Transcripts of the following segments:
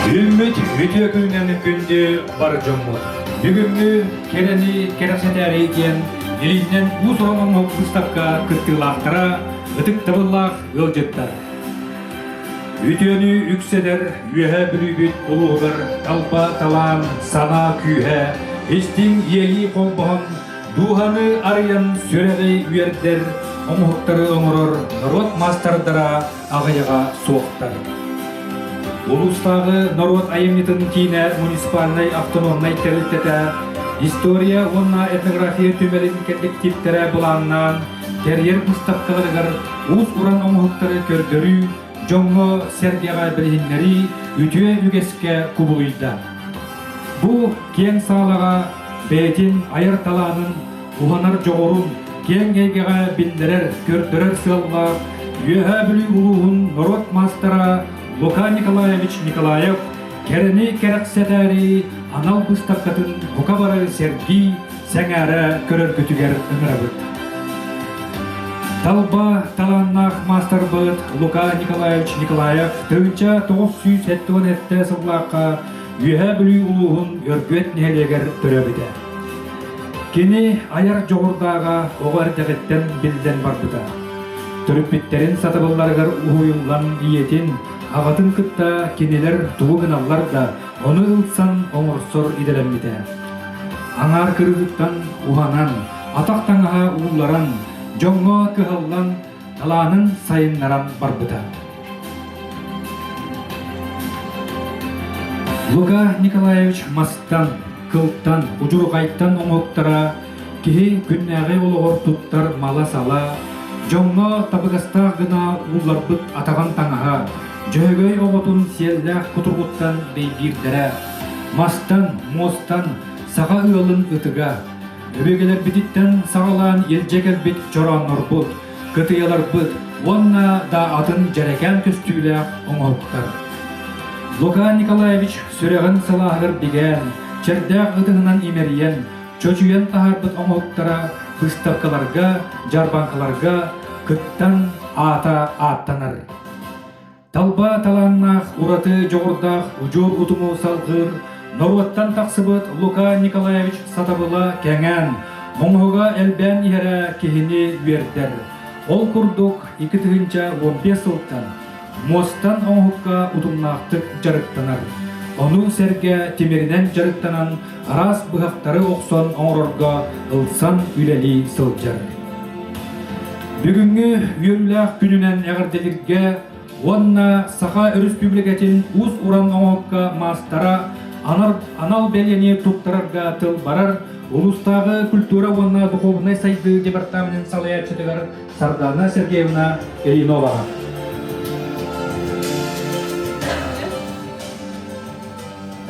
Үүммүт үтүө күнүнэн күндү бар дьоммут. Бүгүҥҥү кэрэни кэрэхсэтээри диэн илиинэн уус-уран оҥоһук быыстапка кыттыылаахтара ытыктабыллаах ыалдьыттар. Үтүөнү үксэтэр Үөһээ Бүлүүбүт улууһугар талба талаан, санаа күүһэ, истиҥ иэйии холбоһон, дууһаны арыйан сүрэҕи үөрдэр оҥоһуктары оҥорор норуот маастардара аҕыйаҕа суохтар. Улуустааҕы норуот айымньытын киинэ муниципальнай автономнай тэрилтэтэ история уонна этнография түмэлин кэллэктииптэрэ былааннаан тэрийэр быыстапкаларыгар уус-уран оҥоһуктары көрдөрүү, дьоҥҥо-сэргэҕэ билиһиннэрии үтүө үгэскэ кубулуйда. Бу киэҥ саалаҕа бэйэтин айар талаанын, уһанар дьоҕурун киэҥ эйгэҕэ биллэрэр, көрдөрөр сыаллаах Үөһээ Бүлүү улууһун норуот маастара Лука Николаевич Николаев кэрэни кэрэхсэтээри анал быыстапкатын бука бары сэргии, сэҥээрэ көрөргүтүгэр ыҥырабыт. Талба талааннаах маастарбыт Лука Николаевич Николаев 1977 сыллаахха Үөһээ Бүлүү улууһун Өргүөт нэһилиэгэр төрөөбүтэ. Кини айар дьоҕурдааҕа оҕо эрдэҕиттэн биллэн барбыта. Төрөппүттэрин сатабылларыгар уһуйуллан ийэтин, аҕатын кытта кинилэр тугу гыналлар да, ону ылсан оҥорсор идэлэммитэ. Аҥаар кырыытыттан уһанан, атах таҥаһа уулларан, дьоҥҥо кыһаллан, талаанын сайыннаран барбыта. Лука Николаевич мастан, кылтан, удьурҕайтан оҥоһуктара киһи күннээҕи олоҕор туттар мала-сала, дьоҥҥо табыгастаах гына уулларбыт атаҕын таҥаһа, дьөһөгөй оҕотун сиэллээх кутуругуттан дэйбиирдэрэ, мастан, муостан саха ыалын ытыга, өбүгэлэрбититтэн саҕалаан илдьэ кэлбит чорооннорбут, кытыйаларбыт уонна да атын дьэрэкээн көстүүлээх оҥоһуктар. Лука Николаевич сүрэҕин сылааһыгар бигээн, чэрдээх ытыһынан имэрийэн, чочуйан таһаарбыт оҥоһуктара быыстапкаларга, дьаарбаҥкаларга кыттан аата ааттанар. Талба талааннаах, ураты дьоҕурдаах удьуор утуму салҕыыр норуоттан тахсыбыт Лука Николаевич сатабыла кэҥээн, оҥоһуга элбээн иһэрэ киһини үөрдэр. Ол курдук 2015 сылтан муостан оҥоһукка утумнаахтык дьарыктанар. Ону сэргэ тимиринэн дьарыктанан араас быһахтары охсон оҥорорго ылсан үлэлии сылдьар. Бүгүҥҥү үөрүүлээх күнүнэн эҕэрдэлииргэ уонна Саха Өрөспүүбүлүкэтин уус-уран оҥоһукка маастара анал бэлиэни туттарарга тыл барар улуустааҕы культура уонна духуобунай сайдыы департаменын салайааччытыгар Сардана Сергеевна Ильиноваҕа.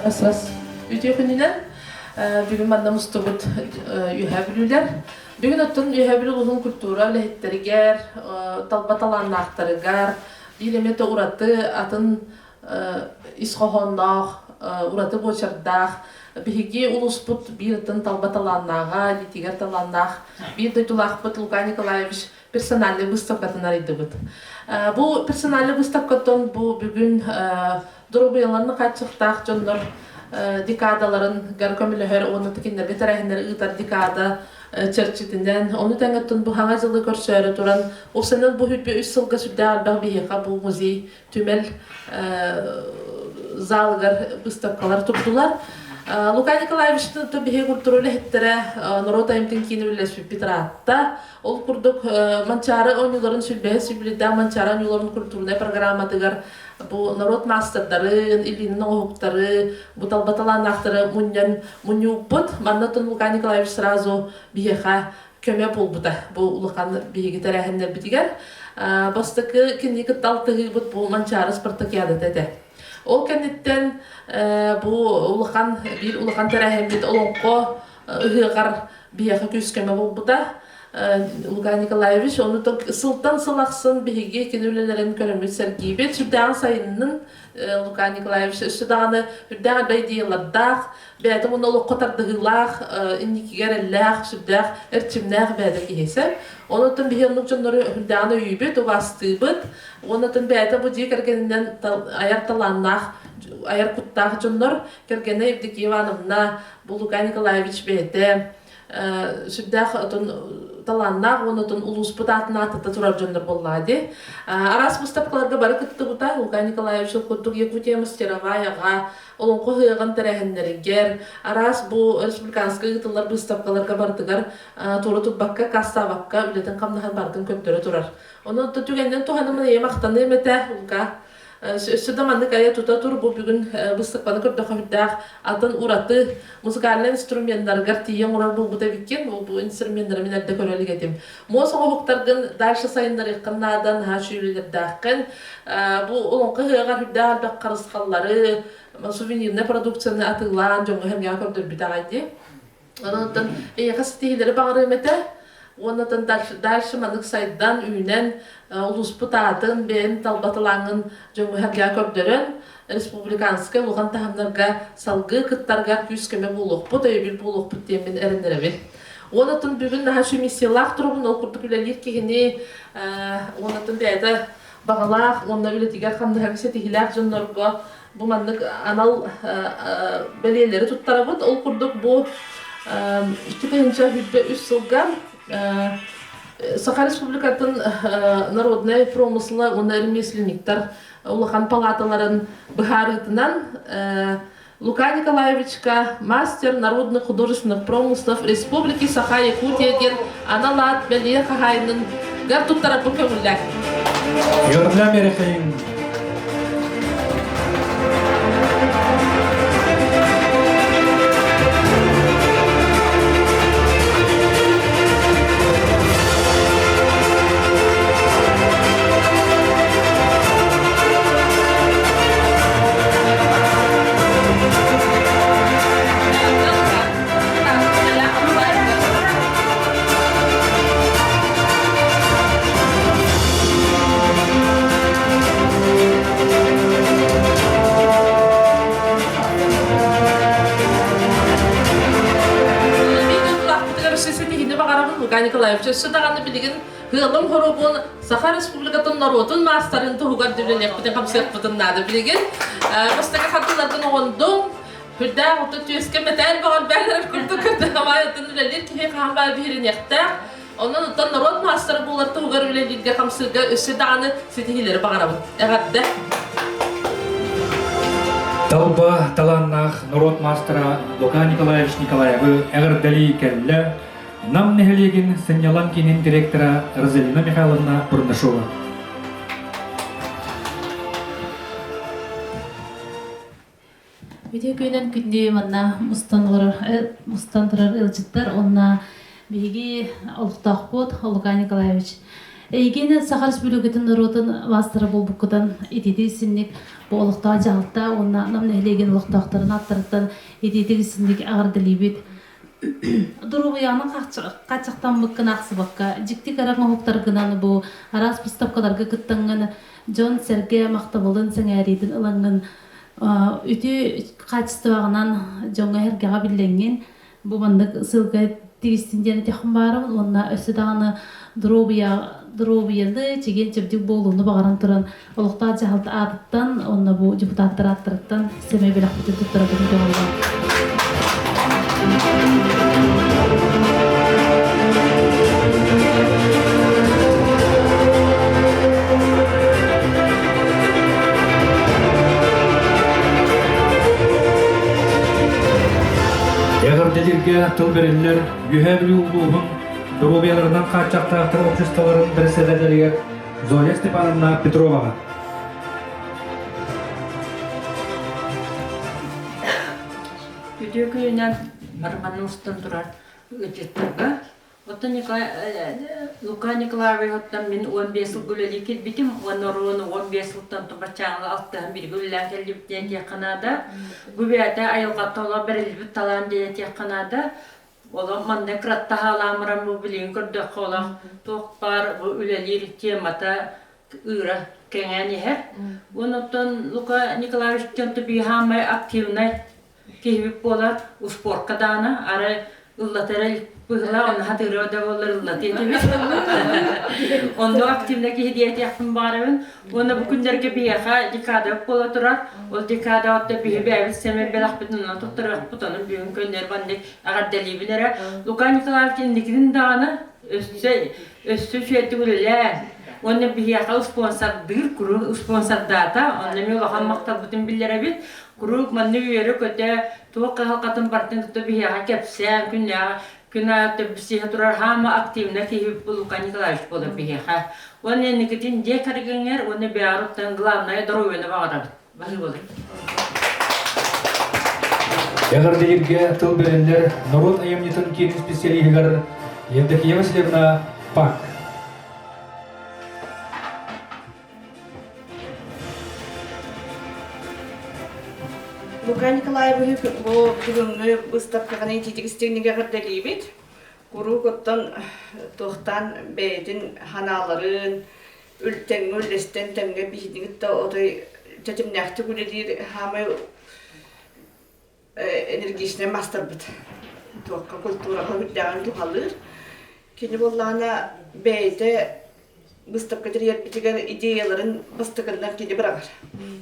Үтүө күнүнэн бүгүн манна мустубут Үөһээ Бүлүүлэр. Бүгүн оттон Үөһээ Бүлүү улууһун культура үлэһиттэригэр, талба талааннаахтарыгар биир эмиэ да ураты атын ис хоһоонноох, ураты буочардаах биһиги улууспут биир атын талба талааннааҕа, илиитигэр талааннаах биир дойдулаахпыт Лука Николаевич персональнай быыстапкатын арыйдыбыт. Бу персональнай быыстапкаттан бу бүгүн доруобуйаларын хааччахтаах дьоннор декадаларын көмөлөһөр уонна кинилэргэ тэрээһиннэри ыытар декада чэрчитинэн ону тэҥэттэн бу хаҥа дьылы көрсөөрү туран уопсайынан бу 23 сылга сүрдээх элбэх биһиэхэ бу музей түмэл залыгар быыстапкалар турдулар. Лука Николаевичтын биһиги культура үлэһиттэрэ норуот айымтын киинэ үлэлэспиппит ыраатта. Ол курдук Манчаары оонньууларын сүлбэһэ сүбүлүдээх Манчаары оонньууларын культурнай программатыгар бу норуот маастардарын, илиинэн оҥоһуктары, бу талба талааннаахтары мунньан мунньууппут. Манна Лука Николаевич сразу биһиэхэ көмө буолбута бу улахан биһиги тэрээһиннэрбитигэр. Бастакы кинини кытта алтыһыыбыт бу Манчаары спартакиадата этэ. Ол кэнниттэн бу улахан биир улахан тэрээһиммит Олоҥхо ыһыаҕар биһиэхэ күүс-көмө буолбута. Лука Николаевич ону сылтан сыл ахсын биһиги кини үлэлэрин көрөммүт сэргиибит. Сүрдээҕин сайыннын Лука Николаевич өссө даҕаны үрдээх элбэх идеялардаах, бэйэтэ уонна олоххо тардыһыылаах, инникигэ эрэллээх, сүрдээх эрчимнээх бэйэтэ киһисэ. Онон биһи оннук дьоннору үрдээҕин өйүүбүт, убаастыыбыт. Уонна бэйэтэ бу дьиэ кэргэнинэн айар талааннаах айар куттаах дьоннор. Кэргэнэ Евдокия Ивановна, бу Лука Николаевич бэйэтэ сүрдээх отон талааннаах уонна отон улууспут аатын ааттата турар дьоннор буоллаҕа дии. Араас быыстапкаларга бары кыттыбыта. Лука Николаевич курдук Якутия мастероваяҕа, Олоҥхо ыһыаҕын тэрээһиннэригэр, араас бу республиканскай ыытыллар быыстапкаларга барытыгар туора турбакка, кассаабакка үлэтин-хамнаһын барытын көрдөрө турар. Онон түгэнинэн туһанымын ийэм махтаныам этэ, Лука. Өссө да маннык айа тута тур, бу бүгүн быыстапканы көрдөхөбүттээх атын ураты музыкальнай инструменнаргар тиийэ оҥорор буолбут эбиккин. Бу инструменнары мин эрдэ көрө илик этим. Муос оҥоһуктаргын дальше сайыннарыаххын наада, наһаа үчүгэйлэрдээххин. Бу олоҥхо ыһыаҕар үрдээх элбэх харысхаллары, сувенирнай продукцияны атыылаан дьоҥҥо сэргэҕэ көрдөрбүт аҕай дии. Онон эйиэхэ ситиһиилэри баҕарыам этэ. Уонна дальше маннык сайдан, үүнэн, улууспут аатын, бэйэн талбатылааҥҥын дьоҥҥо сэргэҕэ көрдөрөн, республиканскай улахан таһымнарга салгыы кыттарга күүс-көмө буолуохпут, өйөбүл буолуохпут диэммин эрэннэрэбин. Уонна бүгүн наһаа миссиялаах турабын, ол курдук үлэлиир киһини уонна бэйэтэ баҕалаах уонна үлэтигэр хамнаһыгар ситиһиилээх дьоннорго бу маннык анал бэлиэлэри туттарабыт. Ол курдук бу 2023 сылга Саха Республикатын народнай промысла уонна ремесленниктар улахан палаталарын быһаарыытынан Лука Николаевичка мастер народных художественных промыслов Республики Саха-Якутия диэн анал аат бэлиэ хаһаайынын гар туттарарбын көҥүллээх. Йордля Мерехейн. Лука Николаевич, өссө даҕаны билигин Ыалым хоруобун Саха Республикатын норуотун маастарын туһугар дүлэлиэхпитин хамсыахпытын наада билигин. Бастакы хардыыларгын оҕондум. Үрдээх оту түөскэ мэтээл бөҕөрбөөлөр курдук кырдыхамай отун үлэлиир киһи хаһан баар биһириниэхтээх. Онон оттон норуот маастара буолар туһугар үлэлииргэ хамсыырга өссө даҕаны ситиһиилэри баҕарабын. Эҕэрдэ! Талба талааннаах норуот маастара Лука Николаевич Николаевы эҕэрдэлии кэллэ Нам нэһилиэгин сынньалаҥ киинин директора Розалина Михайловна Бурнашова. Үтүө күнүнэн күндү манна мустан олорор мустан турар ыалдьыттар уонна биһиги олохтоохпут Лука Николаевич. Эйигин Саха Республикатын норуотун маастара буолбуккутан ититик синник бу олохтоох дьаһалта уонна Нам нэһилиэгин олохтоохторун ааттарыттан ититик синник аҕардалыыбыт. Доруобуйаны хааччахтаммыккын аахсыбакка, дьикти кэрэ оҥоһуктаргынан бу араас быыстапкаларга кыттаҥҥын, дьон-сэргэ махтабылын, сэҥээриитин ылаҥҥын, үтүө хаачыстыбаҕынан дьоҥҥо-сэргэҕэ биллэҥҥин, бу маннык сылга тигистин диэн этиэхпин баарым уонна өссө даҕаны доруобуйа доруобуйаны чэгиэн-чэбдик буолууну баҕаран туран олохтоох дьаһалта аатыттан уонна бу депутаттар ааттарыттан сэмэй бэлэхпитин туттарабын көҥүллээх. Эҕэрдэлииргэ тыл бэриллэр Үөһээ Бүлүү улууһун доруобуйаларынан хааччахтаахтар обществоларын бэрэссэдээтэлигэр Зоя Степановна Петроваҕа. Үтүө күнүнэн барҕаны устан турар ыалдьыттарга. Оттон Лука Николаевиһыттан мин 15 сыл үлэлии кэлбитим уонна оруону 15 сылтан тубаччааҥҥа алтыһан бииргэ үлэлээн кэллибит диэн этиэххэ наада. Бу бэйэтэ айылҕаттан олох бэриллибит талаан диэн этиэххэ наада. Олох манна кыраттаһаалаан баран бу билигин көрдөххө олох туох баар бу үлэлиир темата ыыра кэҥээн иһэр. Онон Лука Николаевич биһаамай активнай киһибит буолар успуорка даҕаны арай ыллатара Быһылаах онно хатыырыа да буоллар ыллатыа этибит. Онно активно киһи диэтиэхпин баҕарабын. Уонна бу күннэргэ биһиэхэ декада буола турар. Ол декадаҕа биһи бэйэбит сэмэй бэлэхпитин онно туттарыахпыт. Ону бүгүн көннөр маннык эҕэрдэлиибин эрэ. Лука Николаевич инникитин даҕаны өссө өссө үчүгэйдик үлэлээн уонна биһиэхэ успуонсардыыр куруук успуонсардаата. Онно эмиэ улахан махталбытын биллэрэбит. Куруук маннык үөрэ-көтө туох кыһалҕатын барытын кытта биһиэхэ кэпсээн, күннээҕи күн аайы билсиһэ турар хаама активна киһи Лука Николаевич буолар биһиэхэ. Уонна инникитин дьиэ кэргэҥҥэр уонна бэйэҕиттэн главное доруобуйаны баҕарабыт. Баһыыбалар. Эҕэрдэлииргэ тыл бэриллэр норуот айымньытын киин специалиһыгар Евдокия Васильевна Пак. Лука Николаевиһы бу бүгүҥҥү быыстапкаҕа итиитик истиҥник эҕэрдэлиибит. Куруук оттон туохтаан бэйэтин ханааларын тэҥҥэ үллэстэн тэҥҥэ биһигини кытта отой тэтимнээхтик үлэлиир хаамай энергичнэй маастарбыт. Туохха культураҕа үрдээҕин туһалыыр. Кини буоллаҕына бэйэтэ быыстапка тэрийэрбитигэр идеяларын бастакыннар кини быраҕар.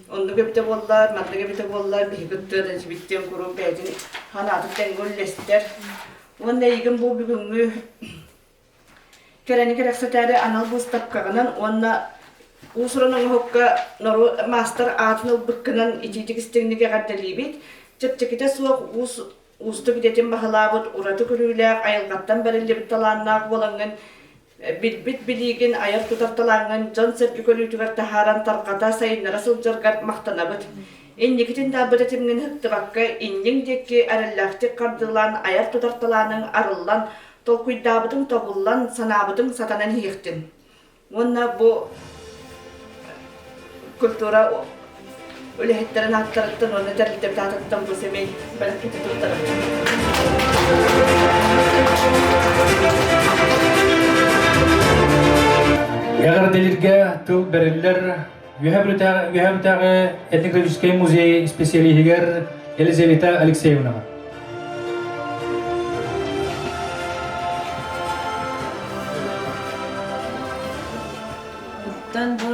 Оннук эбитэ буоллар, маннык эбитэ буоллар, биһиги кыттыа да диэн куруук бэйэтин санаатын тэҥҥэ үллэстэр. Уонна эйигин бу бүгүҥҥү кэрэни кэрэхсэтээри анал быыстапкаҕынан уонна уус-уран оҥоһукка норуот маастар аатын ылбыккынан итиитик истиҥник эҕэрдэлиибит. Чэпчэкитэ суох уус уустук идэтин баһылаабыт ураты көрүүлээх айылҕаттан бэриллибит талааннаах буолаҥҥын билбит билиигин айар-тутар талааҥҥын дьон-сэргэ көрүүтүгэр таһааран тарҕата, сайыннара сылдьаргар махтанабыт. Инникитин да бу тэтимҥин ыһыктыбакка инниҥ диэки эрэллээхтик хардыылаан айар-тутар талааныҥ арыллан, толкуйдаабытыҥ тобуллан, санаабытыҥ сатанан иһиэхтин. Уонна бу культура үлэһиттэрин ааттарыттан уонна тэрилтэбит аатыттан бу сэмэй бэлэхпитин туттарабыт. Эҕэрдэлииргэ тыл бэриллэр Үөһээ Бүлүүтээҕи этнографическай музей специалиһигэр Елизавета Алексеевнаҕа. Оттон бу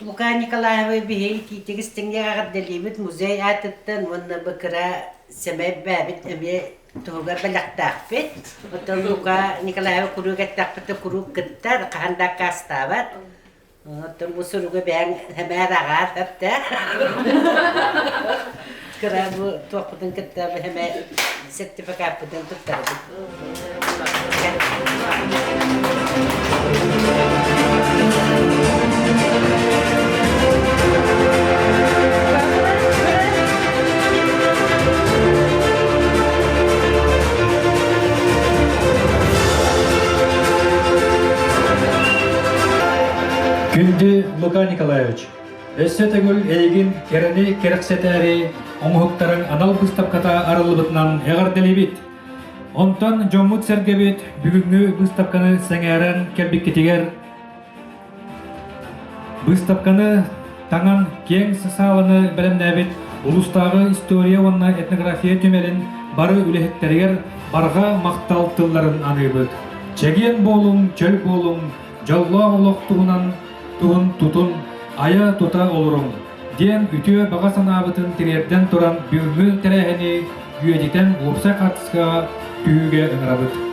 Лука Николаевы биһи итиитик истиҥҥэ эҕэрдэлиибит музей аатыттан уонна бу кыра сэмэй бээбит эмиэ туһугар бэлэхтээхпит. Оттон Лука Николаевы куруук эттэхпитинэ куруук кыттар, хаһан да аккаастаабат. Оттон бу суругу бэйэҥ сэмээр аҕаар сөптөөх. Кыра бу туохпутун кытта сэмээр сертификаппытын туттарабыт. Күндү Лука Николаевич, өссө төгүл эйигин кэрэни кэрэхсэтээри оҥоһуктарыҥ анал быыстапката арыллыбытынан эҕэрдэлиибит! Онтон дьоммут-сэргэбит бүгүҥҥү быыстапканы сэҥээрэн кэлбиккитигэр Быыстапканы таҥан киэҥ сааланы бэлэмнээбит улуустааҕы история уонна этнография түмэлин бары үлэһиттэригэр барҕа махтал тылларын аныыбыт. Чэгиэн буолуҥ, чөл буолуҥ, дьоллоох олох туһунан туһун тутун, айа-тута олоруҥ диэн үтүө баҕа санаабытын тириэрдэн туран бүгүҥҥү тэрээһини үйэтитэн уопсай хаартыскаҕа түһүүгэ ыҥырабыт.